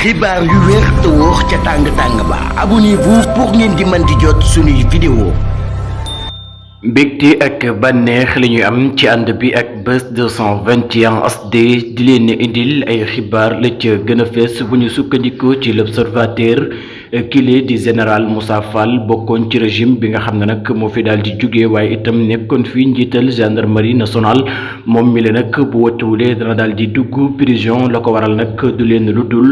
xibaar yu wér te wóor ca tàng ba abonnez-vous pour ngeen di mën di jot suñuy vidéo. mbégte ak bànneex la ñuy am ci ànd bi ak Buzz 221 HD di leen indil ay xibaar la ca gën a fees bu ñu sukkandikoo ci l'observateur kile di général Moussa Fall bokkoon ci régime bi nga xam ne nag moo fi daal di jóge waaye itam nekkoon fi njiital gendarmerie nationale moom mi la nag bu watuwulee dana daal di dugg prison la ko waral nag du leen lu dul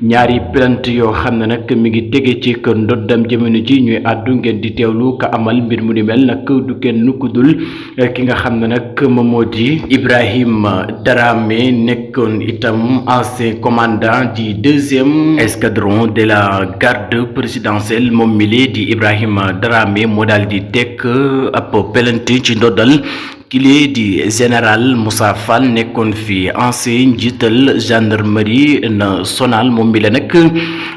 ñaari plainte yoo xam ne nag mi ngi tege ci kër ndoddam jamono ji ñuy àddu ngeen di teewlu ka amal mbir mu ni mel nag du kenn ku dul ki nga xam ne nag moom moo di Ibrahima Dramé nekkoon itam ancien commandant du 2e escadron de la garde présidentielle moom mile di Ibrahima Dramé moo daal di tekk ab plainte ci ndoddal kile di général Moussa Fall nekkoon fi ancien njiital gendarmerie nationale moom mi la nag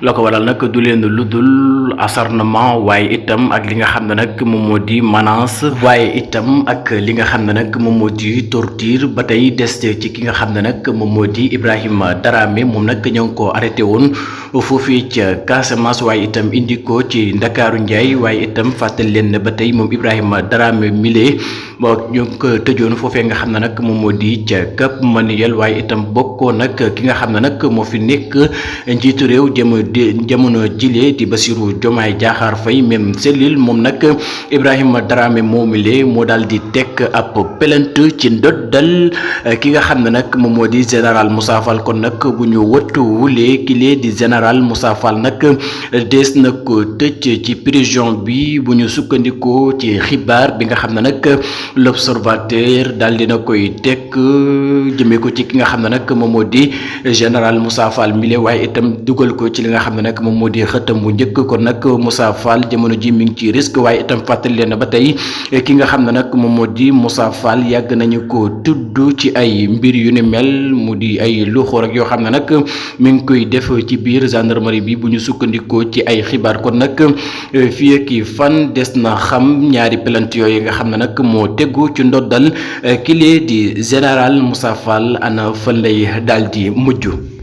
la ko waral nag du leen lu dul acharnement waaye itam ak li nga xam ne nag moom moo di menace waaye itam ak li nga xam ne nag moom moo di torture ba tey des ci ki nga xam ne nag moom moo di Ibrahima Dramé moom nag ñoo ngi ko arrêté woon foofii ca Casamance waaye itam indi ko ci Ndakaaru Njaay waaye itam fàttali leen ne ba tey moom Ibrahima Dramé mile ñu ko tëjoon foofee nga xam ne nag moom moo di ca Cap Manuel waaye itam bokkoo nag ki nga xam ne nag moo fi nekk njiitu réew jamono jile di Bassirou Diomaye Diakhar Faye même cellule moom nag Ibrahima Dramé moomile moo daal di tekk ab plainte ci ndoddal ki nga xam ne nag moom moo di général Moussa Fall kon nag bu ñu wëttuwulee kile di général Moussa Fall nag dees na ko tëj ci prison bi bu ñu sukkandikoo ci xibaar bi nga xam ne nag l'observateur daal dina koy tekk jëmee ko ci ki nga xam ne nag moom moo di général Moussa Fall mile waaye itam dugal ko ci li nga xam ne nag moom moo di xëtam bu njëkk kon nag Moussa Fall jamono ji mi ngi ci risque waaye itam fàttali leen ba tey ki nga xam ne nag moom moo di Moussa Fall yàgg nañu ko tudd ci ay mbir yu ni mel mu di ay luxoor ak yoo xam ne nag mi ngi koy def ci biir gendarmerie bi bu ñu sukkandikoo ci ay xibaar kon nag fii ak fan des na xam ñaari plainte yooyu nga xam ne nag moo tegu ci ndoddal kile di général Moussa Fall ana fan lay daal di mujj.